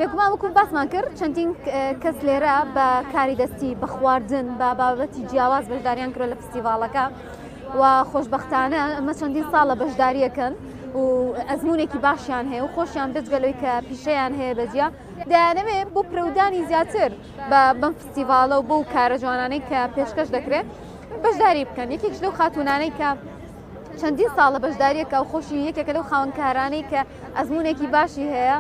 بێگومان وەکو باسمان کرد چەندین کەس لێرە بە کاری دەستی بە خواردن بە بابەتی جیاواز بەشداریان کرد لە فستیڤاڵەکە و خۆشببختانە ئەمە چەندین ساڵە بەشداریەکەن و ئەزمونێکی باشیان هەیە و خۆشیان بێجگە لەوەی کە پیشەیان هەیە بەجیا دەیانەوێ بۆ پرەودانی زیاتر بە بەم فستیڤاڵە و بەو کارە جوانانەی کە پێشکەش دەکرێت بەشداری بکەن یەکێکش لەو خاتونانەی کە چەندین ساڵە بەشداریەکە و خۆشی یەکێکە لەو خاوەنکارانەی کە ئەزمونێکی باشی هەیە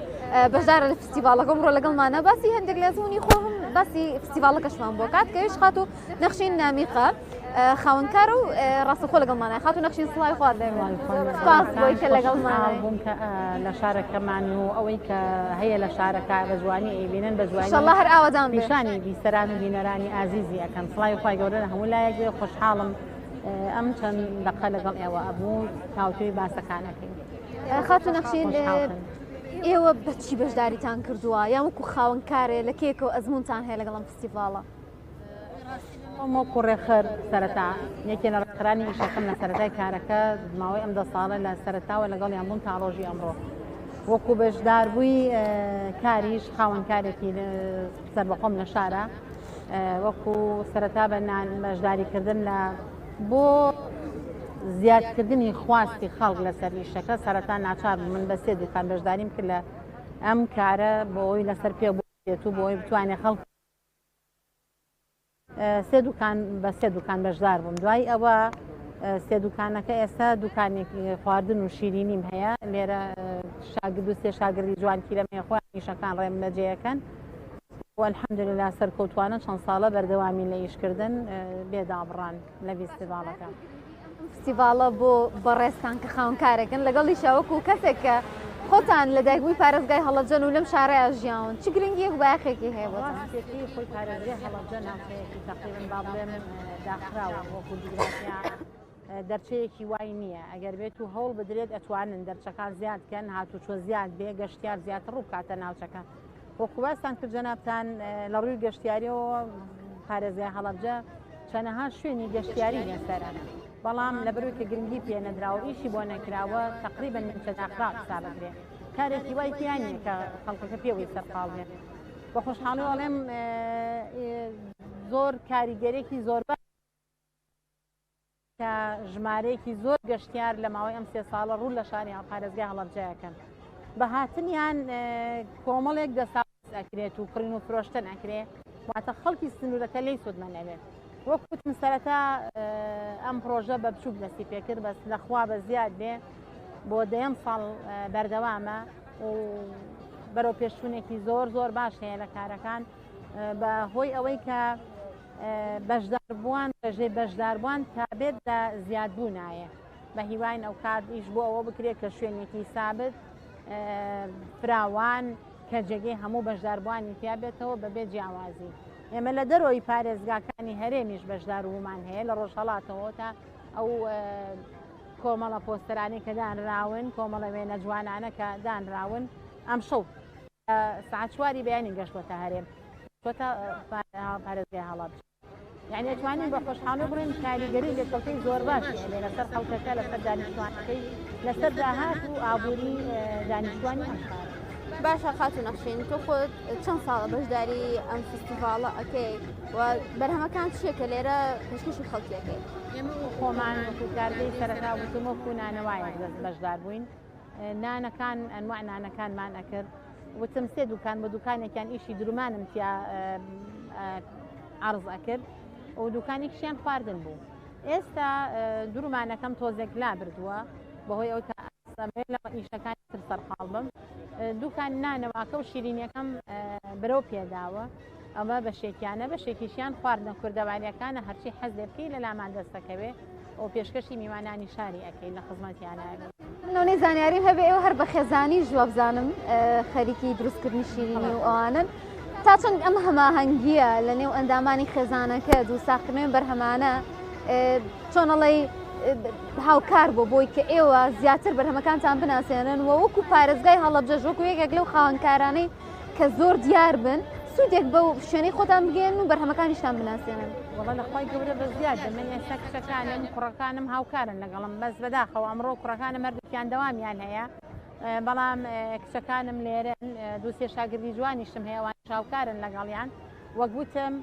بەشدارە لە فستیڤاڵەکە ئەمڕۆ لەگەڵمانە باسی هەندێک لە ئەزمونی خۆم باسی فستیڤاڵەکەشمان بۆ کات کەویش خاتوو نەخشین نامیقە خاوەنکار و ڕاستەخۆ لەگەڵمانە خاتوو نەخشین سڵاوی خوات لێ سپاس بۆی کە لەگەڵمان بوون کە لە شارەکەمان و ئەوەی کە هەیە لە شارەکە بە جوانی ئەیبینن بە جوانی ئینشاڵڵا هەر ئاوەدان بێ پیشانی بیسەران و بینەرانی ئازیزی ئەکەم سڵاوی خوای گەورە لە هەموو لایەک بێ خۆشحاڵم ئەم چەند دەقە لەگەڵ ئێوە ئەبوو تاوتوێی باسەکان ئەکەین. خاتوو نەخشین ئێوە بەچی بەشداریتان کردووە یان وەکو خاوەن کارێ لە کێکەوە ئەزمونتان هەیە لەگەڵ ئەم فستیڤاڵە؟ خۆم وەکو ڕێکخەر سەرەتا یەکێ لە ڕێکخەرانی ئیشەکەم لە سەرەتای کارەکە ماوەی ئەم دە ساڵە لە سەرەتاوە لەگەڵیان بووم تا ڕۆژی ئەمڕۆ وەکو بەشداربووی کاریش خاوەن کارێکی سەربەخۆم لە شارە وەکو سەرەتا بە نان بەشداریکردن لە بۆ زیادکردنی خواستی خەڵک لەسەر ئیشەکە سەرەتا ناچار بووم من بە سێ دوکان بەشداریم کرد لە ئەم کارە بۆ ئەوەی لەسەر پێ بێت و بۆ ئەوەی بتوانێت خەڵک سێ دوکان بە سێ دوکان بەشدار بووم دوای ئەوە سێ دوکانەکە ئێستا دوکانێکی خواردن و شیرینیم هەیە لێرە شاگرد و سێ شاگردی جوان کیرەم هەیە خۆیان ئیشەکان ڕێم بەجێەکەن والحمدللە سەرکەوتوانە چەند ساڵە بەردەوامین لە ئیشکردن بێ دابڕان لە ڤیستیڤاڵەکە. فستیڤاڵە بۆ بەڕێزتان کە خاوەن کارێکن لەگەڵیشا وەکو کەسێک کە خۆتان لە دایکبووی پارێزگای هەڵەبجەن و لەم شارەیا ژیاون چ گرنگیەک و بایەخێکی هەیە بۆتان؟ ڕاستیەکەی خۆی پارێزگای هەڵەبجە ناوچەیەکی تەقریبەن با بڵێم داخراوە وەکو جوگرافیا دەرچەیەکی وای نییە ئەگەر بێت و هەوڵ بدرێت ئەتوانن دەرچەکان زیاد کەن هاتوچۆ زیاد بێ گەشتیار زیاتر ڕوو بکاتە ناوچەکە وەکو باستان کرد جەنابتان لە ڕووی گەشتیاریەوە پارێزگای هەڵەبجە چەنەها شوێنی گەشتیاری لەسەرە بەڵام لەبەرەوەی کە گرنگی پێ نەدراوە ئیشی بۆ نەکراوە تقریبا نیمچە داخراو حساب بکرێ کارێکی وای تیا نییە کە خەڵکەکە پێوەی سەرقاڵ بێ بە خۆشحاڵی ئەڵێم زۆر کاریگەرێکی زۆر کە ژمارەیەکی زۆر گەشتیار لە ماوەی ئەم سێ ساڵە ڕوو لە شاری پارێزگای هەڵەبجە ئەکەن. بە هاتنیان کۆمەڵێک دەساوس ئەکرێت و کڕین و فرۆشتن ئەکرێ، واتە خەڵکی سنوورەکە لێی سوودمەند ئەبێت. وەک وتم سەرەتا ئەم پڕۆژە بە بچووک دەستی پێکرد، بەس لە خوا بە زیاد بێ بۆ دەیەم ساڵ بەردەوامە و بەرەو پێشچوونێکی زۆر زۆر باش هەیە لە کارەکان بە هۆی ئەوەی کە بەشداربووان ڕێژەی بەشداربووان تابێت لە زیادبوونایە بە هیواین ئەوکات ئیش بۆ ئەوە بکرێت کە شوێنێکی سابت فراوان کە جێگەی هەموو بەشداربووانی تیا بێتەوە بەبێ جیاوازی ئێمە لە دەرەوەی پارێزگاکانی هەرێمیش بەشداربوومان هەیە لە ڕۆژهەڵاتەوە تا ئەو کۆمەڵە پۆستەرانی کە دانراون کۆمەڵە وێنە جوانانە کە دانراون ئەمشەو سەعات چواری بەیانی گەشتوەتە هەرێم گەشتوەتە پارێزگای هەڵەبجە یعنی ئەتوانین بە خۆشحاڵی بڵێن کاریگەری لێکەوتەی زۆر باشی هەبێ لەسەر خەڵکەکە لەسەر دانیشتوانەکەی لەسەر داهات و ئابووری دانیشتوانی ئەم شارە. باشە خاتوو نەخشین تۆ خۆت چەند ساڵە بەشداری ئەم فستیڤاڵە ئەکەی و بەرهەمەکان چییە کە لێرە پێشکەشی خەڵکی ئەکەی؟ ئێمە خۆمان وەکو کارگەی سەرەتا وتم وەکو نانەوایەک دەست بەشدار بووین نانەکان ئەنواع نانەکانمان ئەکرد وتم سێ دوکان بۆ دوکانێکیان ئیشی درومانم تیا عرض ئەکرد و دوکانێکیشیان خواردن بوو ئێستا درومانەکەم تۆزێک لا بردووە بەهۆی ئەو تا لە ئیشەکانی تر سەرقاڵ بم دوکان نانەواکە و شیرینیەکەم برەو پێداوە ئەمە بەشێکیانە بەشێکیشیان خواردنە کوردەواریەکانە هەرچی حەز لێ بکەی لە لامان دەستەکەوێ و پێشکەشی میوانانی شاری ئەکەین لە خزمەتیانە ئەبین. من ئەوەی زانیاریم هەبێ ئێوە هەر بە خێزانیش وابزانم خەریکی دروستکردنی شیرینی و ئەوانن تا چەند ئەم هەماهەنگییە لە نێو ئەندامانی خێزانەکە دوو ساخکردنەوەی بەرهەمانە چۆن ئەڵێی هاوکار بۆ بۆی کە ئێوە زیاتر بەرهەمەکانتان بناسێنن و وەکو پارێزگای هەڵەبجەش وەکو یەکێک لەو خاوەنکارانەی کە زۆر دیار بن سوودێک بەو شوێنەی خۆتان بگەێن و بەرهەمەکانیشتان بناسێنن. وەڵا لە خوای گەورە بە زیاد بێ من ئێستا کچەکانم کوڕەکانم هاوکارن لەگەڵم بەس بەداخەوە ئەمڕۆ کوڕەکانم هەردووکیان دەوامیان هەیە. بەڵام کچەکانم لێرەن، دووسێ شاگردی جوانیشم هەیە ئەوان شاوکارن لەگەڵیان. وەک وتم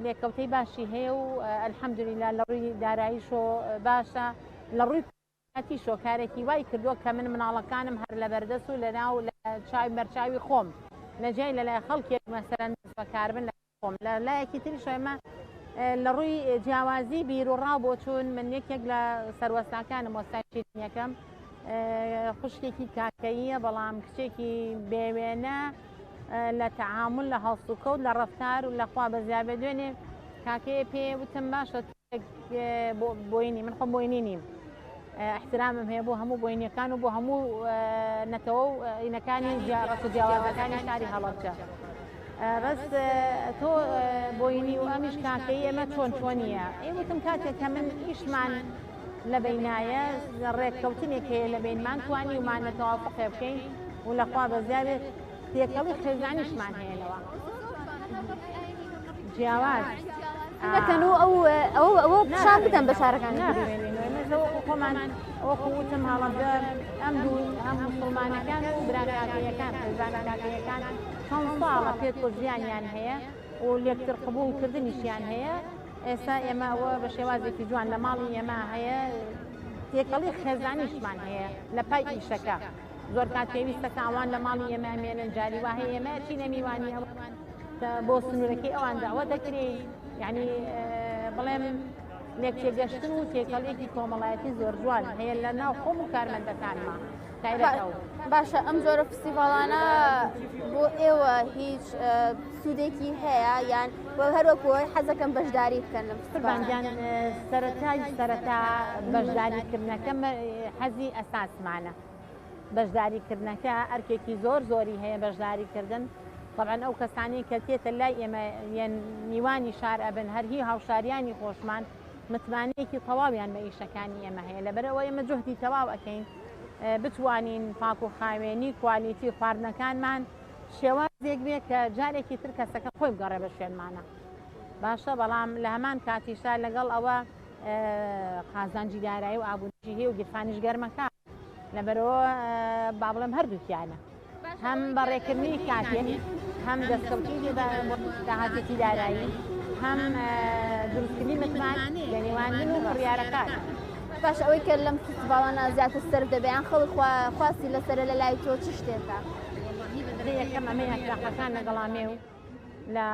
لێکەوتەی باشی هەیە و الحمدللە لە ڕووی داراییشۆ باشە، لە ڕووی کاتیشۆ کارێکی وای کردووە کە من مناڵەکانم هەر لەبەردەست و لەناو لە چاوی بەرچاوی خۆم لە جیای لەلای خەڵکێک مەسەلەن دەست بەکار بن لە خۆم. لە لایەکی تریشەوە ئێمە لە ڕووی جیاوازی بیر و ڕا بۆچوون من یەکێک لە سەروەستاکانم وەستای شیرینیەکەم خوشکێکی کاکەییە بەڵام کچێکی بێوێنە لە تەعامول لە هەڵسوکەوت لە ڕەفتار و لە خوا بەزیابێ. دوێنێ کاکەیە پێ وتم باشە بۆینی من خۆم بۆینی نیم، احترامم هەیە بۆ هەموو بۆینیەکان و بۆ هەموو نەتەوە و ئینەکانی ڕەت و جیاوازەکانی شاری هەڵەبجە. بەس تۆ بۆینی و ئەمیش کاکەی ئێمە چۆن چۆنیە؟ ئێ وتم کاتێک کە من ئیشمان لە بینایە ڕێککەوتنێک هەیە لە بینمان توانیومانە تەوافقێ بکەین و لەخوا بەزیاێت تێکەڵی خێزانیشمان هەیە لەوە جیاواز دەکەن و ئەو ئەو ئەوە پیشان بدەن بە شارەکان. وەکو خۆمان وەکو وتم هەڵەبجە ئەم دوو هەم مسلمانەکان و برا کاکەیەکان خێزانە کاکەیەکان چەند ساڵە پێکەوە ژیانیان هەیە و لێکتر قبوڵکردنیشیان هەیە. ئێستا ئێمە ئەوە بە شێوازێکی جوان لە ماڵی ئێمە هەیە، تێکەڵی خێزانیشمان هەیە لە پای ئیشەکە. زۆر کات پێویستە کە ئەوان لە ماڵی ئێمە ئەمێنن، جاری وا هەیە ئێمە ئەچینە میوانی ئەوان کە بۆ سنوورەکەی ئەوان داوە دەکرێین. یعنی بڵێم لێک تێگەشتن و تێکەڵیەکی کۆمەڵایەتی زۆر جوان هەیە لە ناو خۆم و کارمەندەکانما. باشە ئەم جۆرە فستیڤاڵانە بۆ ئێوە هیچ سوودێکی هەیە یان هەروەکو حەزەکەم بەشداری بکەن لەم فستیڤاڵانە؟ سەرەتای سەرەتا بەشداریکردنەکە حەزی ئەساسمانە. بەشداریکردنەکە ئەرکێکی زۆر زۆری هەیە بەشداریکردن. طبعا ئەو کەسانەی کە تێتە لای ئێمە یەن میوانی شار ئەبن هەر هی هاوشاریانی خۆشمان متمانەیەکی تەواویان بە ئیشەکانی ئێمە هەیە. لەبەرئەوە ئێمە جوهدی تەواو ئەکەین بتوانین پاک و خاوێنی کوالیتی خواردنەکانمان شێوازێک بێ کە جارێکی تر کەسەکە خۆی بگەڕێ بە شوێنمانە. باشە بەڵام لە هەمان کاتیشا لەگەڵ ئەوە قازانجی دارایی و ئابووریشی هەیە و گیرفانیش گەرمەکە. لەبەرەوە با بڵێم هەردووکیانە هەم بەڕێکردنی کاتێک هەم دەستکەوتنی داهاتێکی دارایی هەم دروستکردنی متمانە لە نێوان من و بڕیارەکان. باش ئەوەی کە لەم فستیڤاڵانە زیاتر سەرف دەبێ یان خەڵک خواستی لەسەرە لە لای تۆ چ شتێکە؟ یەکەم ئەمەی ئەخلاقەکان لەگەڵامێ و لە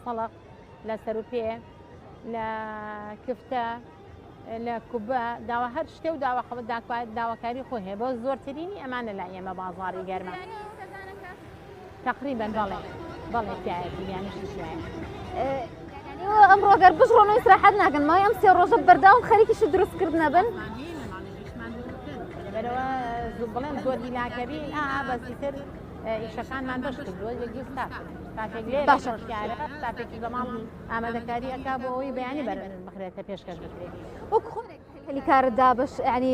سەڵق لە سەروپێ لە کفتە لە کوبە داوا هەر شتێ و داوا داواکاری خۆی هەیە بۆ زۆرترینی ئەمانە لای ئێمە بازاری گەرمە تقریبا بەڵێ بەڵێ تایەتی یانیشی تایە. ئەمڕۆ گەر بشڕۆن و ئیسراحەت ناکەن ماوەی ئەم سێ ڕۆژە بەردەوام خەریکی شت دروستکردنە بن. لەبەرەوە بڵێم زۆر هیلاکەبین ئا بەس ئیتر ئیشەکانمان بەش کردووە یەک دوو ستافن ستافێک لێرە باشە. شارە ستافێکی لە ماڵ ئامادەکاری ئەکا بۆ ئەوەی بەیانی بەر بخرێتە پێشکەش بکرێت. وەک خۆرێک هەلی کارت دابەش یعنی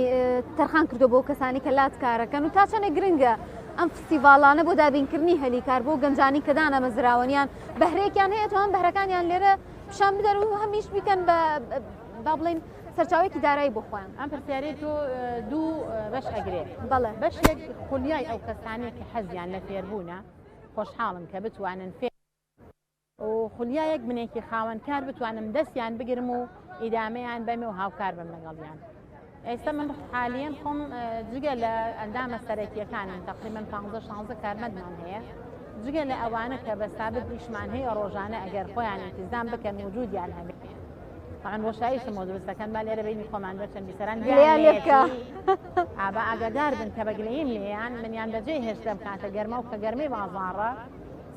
تەرخان کردو بۆ کەسانی کە لات کارەکەن و تا چەندێک گرنگە ئەم فستیڤاڵانە بۆ دابینکردنی هەلی کار بۆ گەنجانی کە دانەمەزراون یان بەهرەیەکیان هەیە توان بەهرەکانیان لێرە پیشان بدەن و هەمیش بیکەن بە با بڵێین سەرچاوەیەکی دارایی بۆ خۆیان. ئەم پرسیارەی تۆ دوو بەش ئەگرێ. بەڵێ. بەشێک خولیای ئەو کەسانەی کە حەزیان لە فێربوونە خۆشحاڵن کە بتوانن فێر و خولیایەک منێکی خاوەن کار بتوانم دەستیان بگرم و ئیدامەیان بەمێ و هاوکار بم لەگەڵیان. ئێستا من حالیەن خۆم جگە لە ئەندامە سەرەکیەکانم تقریبا 15 16 کارمەندمان هەیە جگە لە ئەوانە کە بە سابت ئیشمان هەیە ڕۆژانە ئەگەر خۆیان ئیلتیزام بکەن وجودیان هەبێ طبعا بۆشاییشم بۆ دروست دەکەن با لێرە بینی خۆمان بەر چەند بیسەران گلەیان لێ بکە. ئابا ئاگادار بن کە بەگلەییم لێیان منیان بەجێ هێشتم کاتە گەرمە و کە گەرمەی بازاڕە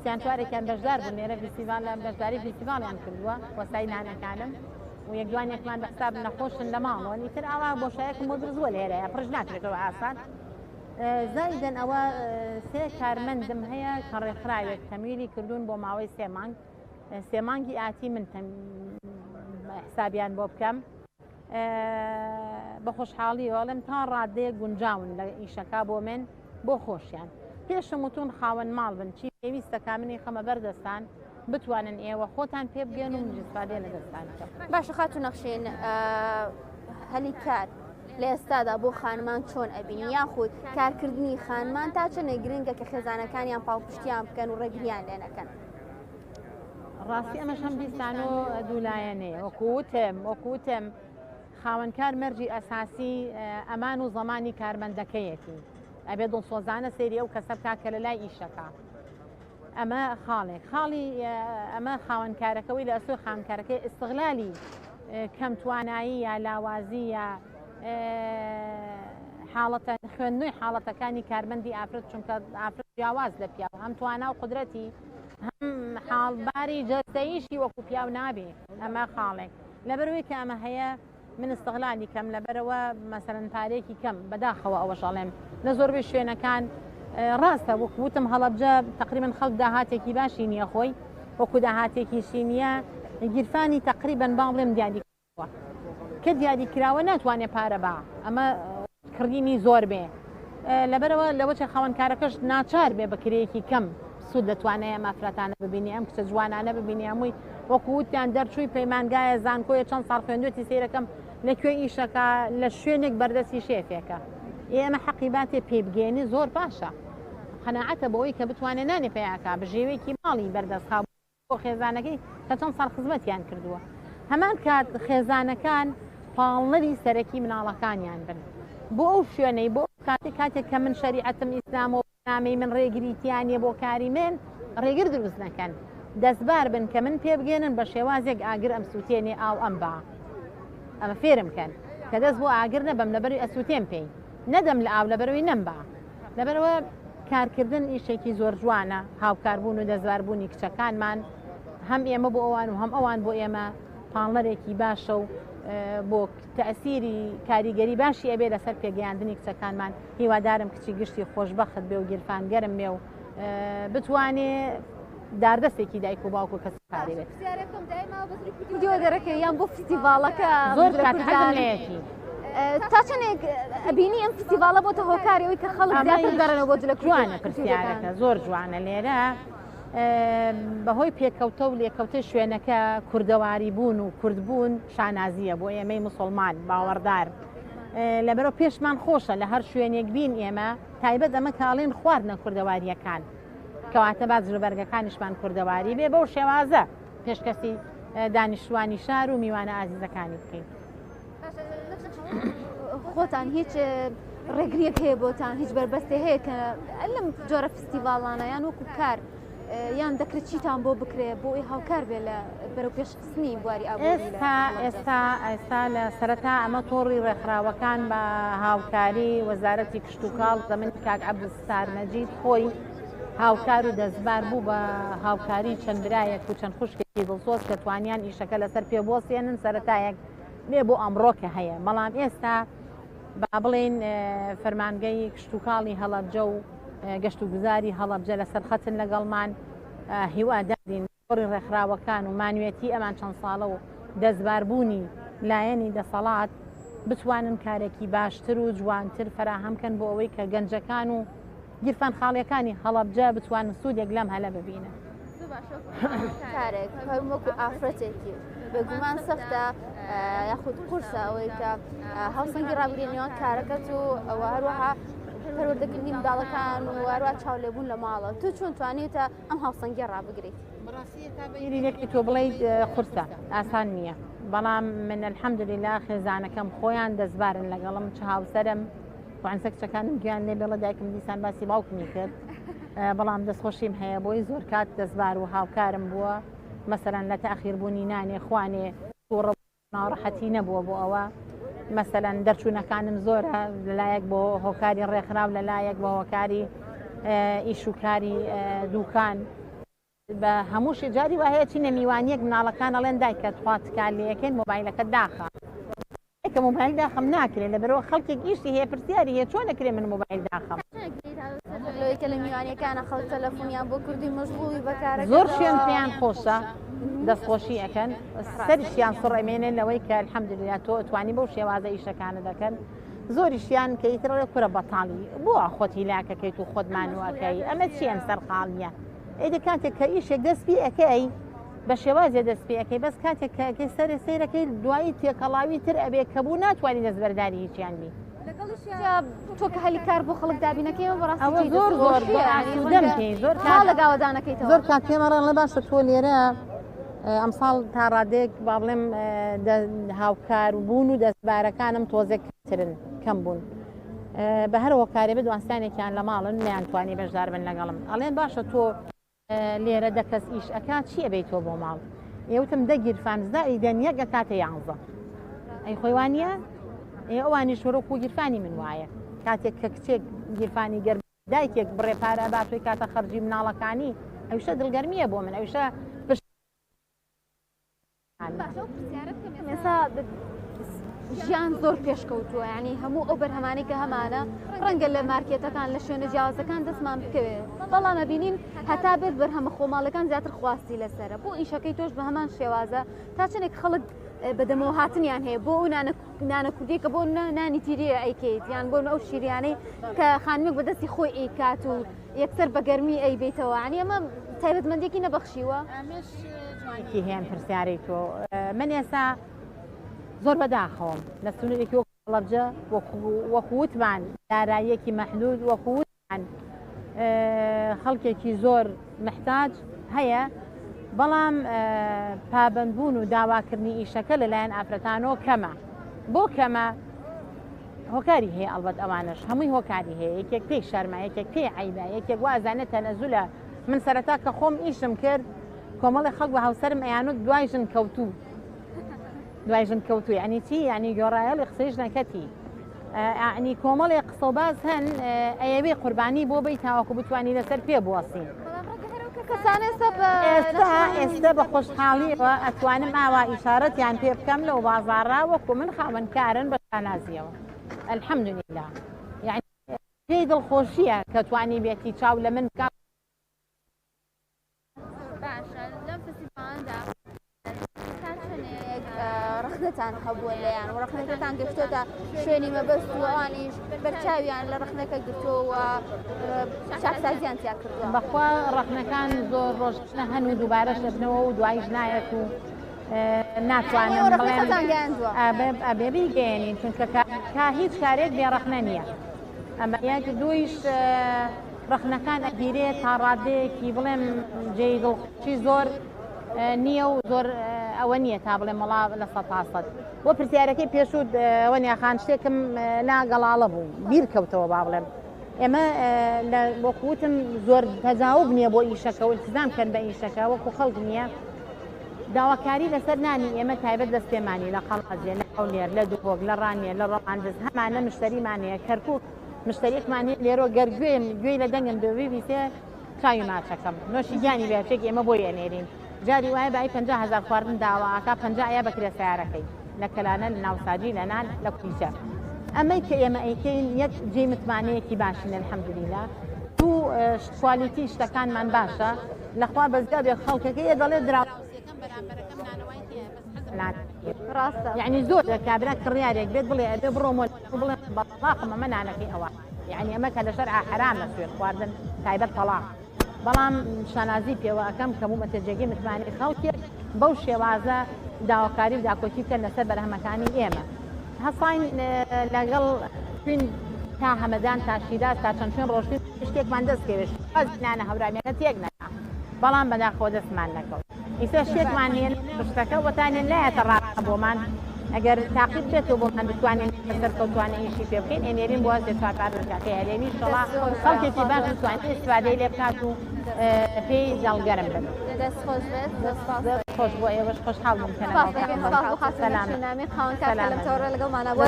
سیان چوارێکیان بەشدار بوون لێرە فیستیڤاڵ بەشداری فیستیڤاڵیان کردووە وەسای نانەکانم و یەک دوانێکمان بە حساب نەخۆشن لە ماڵەوە ئیتر ئاوا بۆشایەکم بۆ دروست بووە لێرەیە پڕش ناکرێتەوە ئاسان زایدەن ئەوە سێ کارمەندم هەیە کە ڕێکخراوێک تەمویلی کردوون بۆ ماوەی سێ مانگ سێ مانگی ئاتی من حسابیان بۆ بکەم بە خۆشحاڵی ئەڵێم تا ڕادەیەک گونجاون لە ئیشەکە بۆ من بۆ خۆشیان پێشم وتون خاوەن ماڵ بن چی پێویستە کا منی خەمە بەردەستان بتوانن ئێوە خۆتان پێ بگەن و منیش ئیسفادەیە لە دەستان بکەم. باشە خاتوو نەخشین هەلی کار. لە ئێستادا بۆ خانمان چۆن ئەبینی یاخود کارکردنی خانمان تا چەندێک گرنگە کە خێزانەکانیان پاڵپشتیان بکەن و ڕێگریان لێ نەکەن؟ ڕاستی ئەمەش هەم دیسان و دوولایەنەیە وەکو وتم وەکو وتم خاوەنکار مەرجی ئەساسی ئەمان و زەمانی کارمەندەکەیەتی ئەبێ دڵسۆزانە سەیری ئەو کەسە بکا کە لە لای ئیشەکە ئەمە خاڵێک خاڵی ئەمە خاوەنکارەکەەوەی لە ئەسۆی خاونکارەکەی ئیسغلالی کەم توانایی یا لاوازی یا حاڵەتە خوێندنەوەی حاڵەتەکانی کارمەندی ئافرەت چونکە ئافرەت جیاواز لە پیاو هەم توانا و قدرەتی هەم حاڵباری جەستەیشی وەکو پیاو نابێ ئەمە خاڵێک لەبەرەوەی کە ئەمە هەیە من استغلالی کەم لەبەرەوە مەسەلەن پارەیەکی کەم بەداخەوە ئەوەش ئەڵێم لە زۆربەی شوێنەکان ڕاستە وەک وتم هەڵەبجە تقریبا خەڵک داهاتێکی باشی نییە خۆی وەکو داهاتێکیشی نییە گیرفانی تقریبا با بڵێم دیاری کە دیاری کراوە ناتوانێت پارە با ئەمە کڕینی زۆر بێ لەبەرەوە لەوەچە خاوەنکارەکەش ناچار بێ بە کرێیەکی کەم سوود لە توانای ئەم ئافرەتانە ببینی ئەم کچە جوانانە ببینی هەمووی وەکو وتیان دەرچووی پەیمانگایە زانکۆیە چەند ساڵ خوێندوێتی سەیرەکەم لە کوێ ئیشەکە لە شوێنێک بەردەستی شێفێکە ئێمە حەقی باتێ پێی بگەێنی زۆر باشە قەناعەتە بەوەی کە بتوانێت نانی پیاکە بژێوێکی ماڵی بەردەست بۆ خێزانەکەی کە چەند ساڵ خزمەتیان کردووە. هەمان کات خێزانەکان پاڵنەری سەرەکی مناڵەکانیان بن بۆ ئەو شوێنەی بۆ ئەو کاتەی کاتێک کە من شەریعەتم ئیسلامە و بەرنامەی من ڕێگری تیا نییە بۆ کاری من ڕێگر دروست نەکەن دەستبار بن کە من پێبگەێنن بە شێوازێک ئاگر ئەم سووتێنێ ئاو ئەم با ئەمە فێرم کەن کە دەست بۆ ئاگر نەبەم لەبەروی ئەسووتێم پێی نەدەم لە ئاو لەبەرەوەی نەمبا لەبەرئەوە کارکردن ئیشێکی زۆر جوانە، هاوکاربوون و دەستباربوونی کچەکانمان هەم ئێمە بۆ ئەوان و هەم ئەوان بۆ ئێمە پاڵنەرێکی باشە و بۆ تەئسیری کاریگەری باشی ئەبێ لەسەر پێگەیاندنی کچەکانمان هیوادارم کچی گشتی خۆشبەخت بێ و گیرفان گەرم بێ و بتوانێ داردەستێکی دایک و باوک و کەسوکاری بێت. ڤیدیۆ دەرەکە یان بۆ فستیڤاڵەکە زۆر کات حەزم لێیەتی. تا چەندێک ئەبینی ئەم فستیڤاڵە بۆتە هۆکاری ئەوەی کە خەڵک زیاتر گەڕێنەوە بۆ جلە جوانە پرسیارەکە زۆر جوانە لێرە بەهۆی پێکەوتە و لێکەوتەی شوێنەکە کوردەواری بوون و کوردبوون شانازیە بۆ ئێمەی مسلمان باوەڕدار لەبەرەوە پێشمان خۆشە لە هەر شوێنێک بین ئێمە تایبەت ئەمە کاڵێن خواردنە کوردەواریەکان کەواتە با جلوبەرگەکانیشمان کوردەواری بێ بەو شێوازە پێشکەسی دانیشتوانی شار و میوانە ئازیزەکانی بکەین. خۆتان هیچ ڕێگریەک هەیە بۆتان هیچ بەربەستێ هەیە کە لەم جۆرە فستیڤاڵانە یان وەکو کار یان دەکرێت چیتان بۆ بکرێ بۆ ئەوی هاوکار بێ لە بەرەو پێشخستنی بواری ئابووری ئێستا ئێستا ئێستا لە سەرەتا ئەمە تۆڕی ڕێکخراوەکان بە هاوکاری وەزارەتی کشتوکاڵ زەمنی کاک عەبدولستار مەجید خۆی هاوکار و دەستبار بوو بە هاوکاری چەند برایەک و چەند خوشکێکی دڵسۆز کە توانیان ئیشەکە لەسەر پێ بوەستێنن سەرەتایەک بێ بۆ ئەمڕۆ کە هەیە بەڵام ئێستا با بڵێین فەرمانگەی کشتوکاڵی هەڵەبجە و گەشتوگوزاری هەڵەبجە لەسەر خەتن لەگەڵمان هیوادارین تۆڕی ڕێکخراوەکان و مانوێتی ئەمان چەند ساڵە و دەستباربوونی لایەنی دەسەڵات بتوانن کارێکی باشتر و جوانتر فەراهەم کەن بۆ ئەوەی کە گەنجەکان و گیرفان خاڵیەکانی هەڵەبجە بتوانن سوودێک لەم هەلە ببینن. کارێک هەر وەکو ئافرەتێکی بێگومان سەختە یاخود قورسە ئەوەی کە هاوسەنگی ڕابگری نێوان کارەکەت و ئەوە هەروەها پەروەردەکردنی منداڵەکان و هەروە چاولێبوون لە ماڵەوە تۆ چۆن توانیوتە ئەم هاوسەنگیە ڕابگریت؟ بیرێکی تۆ بڵێیت قورسە ئاسان نییە بەڵام من الحمدلله خێزانەکەم خۆیان دەستبارن لەگەڵم چ هاوسەرم وعنسە کچەکانم گیان لێ بێڵە دایکم دیسان باسی باوکمی کرد بەڵام دەستخۆشیم هەیە بۆی زۆر کات دەستبار و هاوکارم بووە مەسەرەن لە تاخیربوونی نانێ خوانێ تووڕە ناڕەحەتی نەبووە بۆ ئەوە مەسەلەن دەرچوونەکانم زۆرە لەلایەک بۆ هۆکاری ڕێکخراو لەلایەک بۆ هۆکاری ئیش و کاری دوکان بە هەمووشی جاری وا هەیە چینە میوانیەک مناڵەکان ئەڵێن دایکە تخوا تکا لێکەین مۆبایلەکە داخە کە مۆبایل داخەم ناکرێت لەبەرەوە خەڵکێک ئیشی هەیە پرسیاری هەیە چۆن ئەکرێ من مۆبایل داخەم لەوەی کە لە میوانیەکانە خەڵک تەلەفۆنیان بۆ کردووی مەشغوڵی بە کارەکە زۆر شوێن پێیان خۆشە دەستخۆشی ئەکەن سەرشیان سوڕ ئەمێنێ لەوەی کە الحەمدللە تۆ توانی بەو شێوازە ئیشەکانە دەکەن زۆریشیان کە ئیتر ئەڵێ کورە بەتاڵی بۆ خۆت هیلاکەکەیت و خۆت مانووەکەی ئەمە چی ئەم سەرقاڵیە ئیدی کاتێک کە ئیشێک دەست پێ ئەکەی بە شێوازێ دەست پێ ئەکەی بەس کاتێک کە ئەکەی سەرێ سەیرەکەی دوایی تێکەڵاوی تر ئەبێ کە بوو ناتوانی دەستبەرداری هیچیان بی. لەگەڵیشیا تۆ کە هەلی کار بۆ خەڵک دابینەکەی ئەوە بەڕاستی ئەوە جێی زۆر زۆر دەستخۆشییە. زۆر یانی ئاسوودەم ڕەنگە پێی زۆر ماڵ کات لە گاوەدانەکەیتەوە. زۆر کات پێم ئەڵێن ئەڵێ باشە تۆ لێرە ئەمساڵ تا ڕادەیەک با بڵێم هاوکار بوون و دەستبارەکانم تۆزێک کەمترن کەم بوون بە هەر هۆکارێ بێت دوانسانێکیان لە ماڵن نەیانتوانی بەشدار بن لەگەڵم ئەڵێن باشە تۆ لێرە دە کەس ئیش ئەکا چی ئەبەی تۆ بۆ ماڵ؟ ئێ وتم دە گیرفان زائیدەن یەک ئەکاتە یانزە ئەی خۆی وانە؟ ئێ ئەوانیش وەرۆکو گیرفانی من وایە کاتێک کە کچێک گیرفانی گەر دایکێک بڕێ پارە ئەبات و کاتە خەرجی مناڵەکانی ئەویشە دڵگەرمیە بۆ من ئەویشە پشت باشە ئەو پرسیارە بکەم ئێستا ژیان زۆر پێشکەوتووە یعنی هەموو ئەو بەرهەمانەی کە هەمانە ڕەنگە لە مارکێتەکان لە شوێنە جیاوازەکان دەستمان بکەوێت بەڵام ئەبینین هەتا بێت بەرهەمە خۆماڵەکان زیاتر خواستی لەسەرە بۆ ئیشەکەی تۆش بە هەمان شێوازە تا چەندێک خەڵک بەدەمەوە هاتنیان هەیە بۆ ئەو نانە کوردی کە بۆ نانی تیریە ئەیکەیت یان بۆ ئەو شیریانەی کە خانمێک بەدەستی خۆی ئەیکات و یەکسەر بە گەرمی ئەیبەیتەوە یانی ئەمە تایبەتمەندیەکی نەبەخشیوە؟ ئەمەش جوانێکی هەیە ئەم پرسیارەی تۆ من ئێستا زۆر بەداخەوەم لە سنوورێکی وەکو هەڵەبجە وەکو وتمان داراییەکی مەحدود وەکو وتمان خەڵکێکی زۆر محتاج هەیە بەڵام پابەندبوون و داواکردنی ئیشەکە لەلایەن ئافرەتانەوە کەمە بۆ کەمە هۆکاری هەیە ئەڵبەت ئەوانەش هەمووی هۆکاری هەیە یەکێک پێی شەرمە یەکێک پێی عەیبە یەکێک وازانێ تەنەزولە من سەرەتا کە خۆم ئیشم کرد کۆمەڵی خەڵک بە هاوسەرم ئەیانوت دوای ژن کەوتوو دوای ژن کەوتوو یعنی چی یعنی گۆڕایەڵی قسەی ژنەکەتی یعنی کۆمەڵێ قسە و باس هەن ئەیەوێ قوربانی بۆ بی تاوەکو بتوانی لەسەر پێ بوەستی ئێستا ئێستا بە خۆشحاڵیەوە ئەتوانم ئاوا ئیشارەتیان پێ بکەم لەو بازاڕە وەکو من خاوەنکارن بە شانازیەوە الحمدللە یعنی جێی دڵخۆشیە کە توانی بێتی چاو لە من بکات. باشە لەم فستیڤاڵەدا تا چەندێک ڕەخنەتان هەبووە لێیان و ڕەخنەکەتان گەشتۆتە شوێنی مەبەست و ئەوانیش بەرچاویان لە ڕەخنەکە گرتووە و چاکسازیان تیا کردووە؟ بەخوا ڕەخنەکان زۆر ڕۆژانە هەن و دووبارەش دەبنەوە و دواییش نایەت و ناتوانم بڵێم ئەبێ بیگەیەنین چونکە کا هیچ کارێک بێ ڕەخنە نییە ئەمە یەک دوویش ڕەخنەکان ئەگیرێ تا ڕادەیەکی بڵێم جێی دڵخۆشی زۆر نییە و زۆر ئەوە نییە تا بڵێم وەڵا لە 100%. بۆ پرسیارەکەی پێشوو وەنیا خان شتێکم لا گەڵاڵە بوو بیر کەوتەوە با بڵێم ئێمە لە وەکو وتم زۆر تەجاوب نییە بۆ ئیشەکە و التزام کەن بە ئیشەکە وەکو خەڵک نییە داواکاری لەسەر نانی ئێمە تایبەت لە سلێمانی لە قەڵادزێ لە هەولێر لە دهۆک لە ڕانیە لە ڕەواندز هەمانە مشتەریمان هەیە کەرکوک مشتەریەکمان هەیە لێرۆ گەر گوێم گوێی لە دەنگم بێ بیبیسێ چاوی ماچەکەم نۆشی گیانی بێ چێکی ئێمە بۆی ئەنێرین جاری وایە بای 50 هەزار خواردن داوا ئەکا 50 ئەیا بەکرێ سەیارەکەی لە کەلانە لە ناوساجی لە نان لە کویچە ئەمەی کە ئێمە ئەیکەین یەک جێی متمانەیەکی باشین الحمدللە دوو کوالیتی شتەکانمان باشە لەخوا بەزیا بێ خەڵکەکە یە دەڵێ دراوسێکەم بەرامبەرەکەم نانەوای تێیە بەس حەزم نان ڕاستە. یەعنی زۆر کابرا کڕیارێک بێت بڵێ ئەبێ بڕۆم و بڵێم بە تەڵاقم ئەمە نانەکەی ئەوە یەعنی ئەمە کە لە شەرعا حەرامە سوێند خواردن تایبەت تەڵاق بەڵام شانازی پێوە ئەکەم کە بوومەتە جێگەی متمانەی خەڵکێک بەو شێوازە داواکاری و داکۆکی بکەن لەسەر بەرهەمەکانی ئێمە هەساین لەگەڵ چوین تا هەمەدان تا شیراز تا چەند شوێن ڕۆشتین شتێکمان دەست کەوێت شێوازی نانە هەورامیەکە تێک نەدا بەڵام بەداخەوە دەستمان نەکەوت ئیستا شتێکمان نییە شتەکە وەتانێ نایەتە ڕاستە بۆمان ئەگەر تاقی بێتەوە بۆمان بتوانین سەرکەوتوانە ئیشی پێ بکەین ئەنێرین بۆ سێ چوار پارێزگاکەی هەرێمی شەڵا خەڵکێکی باش بتوانێت ئیستفادەی لێ بکات و پێی دڵگەرم بن. دەست خۆش بێت زۆر سپاس. دەست خۆش بۆ ئێوەش خۆشحاڵ بووم کە سپاس دەکەین سپاس بۆ خاتوو نامی خاوەن کار کە لەم تەوەرە لەگەڵمانە بووە.